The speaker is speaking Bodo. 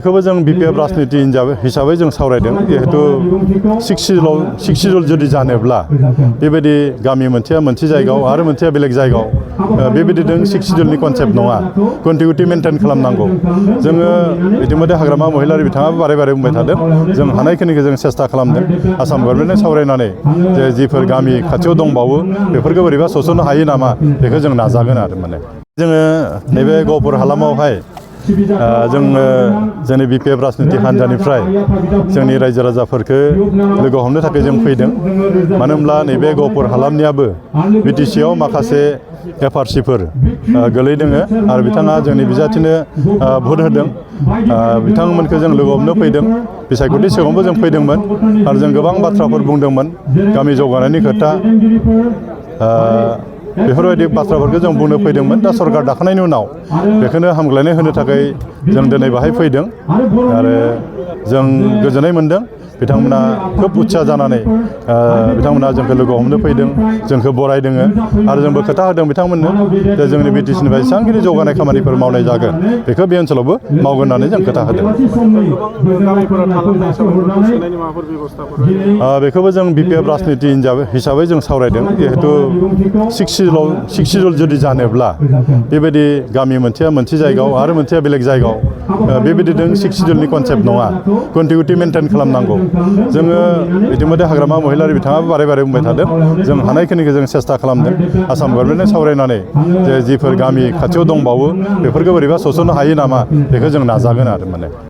बेखौबो जों बिपिएफ राजनिति हिसाबै जों सावरायदों जिहेतु सिक्स जुदि जानोब्ला बेबायदि गामि मोनसेया मोनसे जायगायाव आरो मोनसेया बेलेग जायगायाव बेबायदि जों सिक्स शिड्यूलनि कनसेप्ट नङा कन्टिनिउटि मेनटेन खालामनांगौ जोङो इतिमध्ये हाग्रामा महिलारि बिथाङाबो बारे बारे बुंबाय थादों जों हानायखिनिखौ जों सेस्था खालामदों आसाम गभर्नमेन्टजों सावरायनानै जे जिफोर गामि खाथियाव दंबावो बेफोरखौ बोरैबा सोसननो हायो नामा बेखौ जों नाजागोन आरो माने जोङो नैबे गहपुर हालामावहाय जोङो जोंनि बिपिएफ राजनिति हान्जानिफ्राय जोंनि रायजो राजाफोरखौ लोगो हमनो थाखाय जों फैदों मानो होनब्ला नैबे गहपुर हालामनियाबो बिटिसिआव माखासे एफआरसिफोर गोलैदों आरो बिथाङा जोंनि बिजाथिनो भट होदों बिथांमोनखौ जों लोगो हमनो फैदों बिसायख'थि सिगाङावबो जों फैदोंमोन आरो जों गोबां बाथ्राफोर बुंदोंमोन गामि जौगानायनि खोथा बेफोरबायदि बाथ्राफोरखौ जों बुंनो फैदोंमोन दा सरकार दाखानायनि उनाव बेखौनो हामग्लायनाय होनो थाखाय जों दिनै बाहाय फैदों आरो जों गोजोननाय मोनदों बिथांमोना खोब उत्साह जानानै बिथांमोना जोंखौ लोगो हमनो फैदों जोंखौ बरायदों आरो जोंबो खोथा होदों बिथांमोननो जे जोंनि बिटिसिनिफ्राय जेसेबांखिनि जौगानाय खामानिफोर मावनाय जागोन बेखौ बे ओनसोलावबो मावगोन होननानै जों खोथा होदों बेखौबो जों बिपिएफ राजनिति हिसाबै जों सावरायदों जिहेतु सिक्स शिड्यूल जुदि जानोब्ला बेबायदि गामि मोनसेया मोनसे जायगायाव आरो मोनसेया बेलेग जायगायाव बेबायदि जों सिक्स शिड्यूलनि कनसेप्ट नङा कन्टिनिउटि मेनटेन खालामनांगौ जोङो इतिमध्ये हाग्रामा महिलारि बिथाङाबो बारे बारे बुंबाय थादों जों हानायखिनिखौ जों सेस्था खालामदों आसाम गभर्नमेन्टजों सावरायनानै जे जिफोर गामि खाथियाव दंबावो बेफोरखौ बोरैबा सोसननो हायो नामा बेखौ जों नाजागोन आरो माने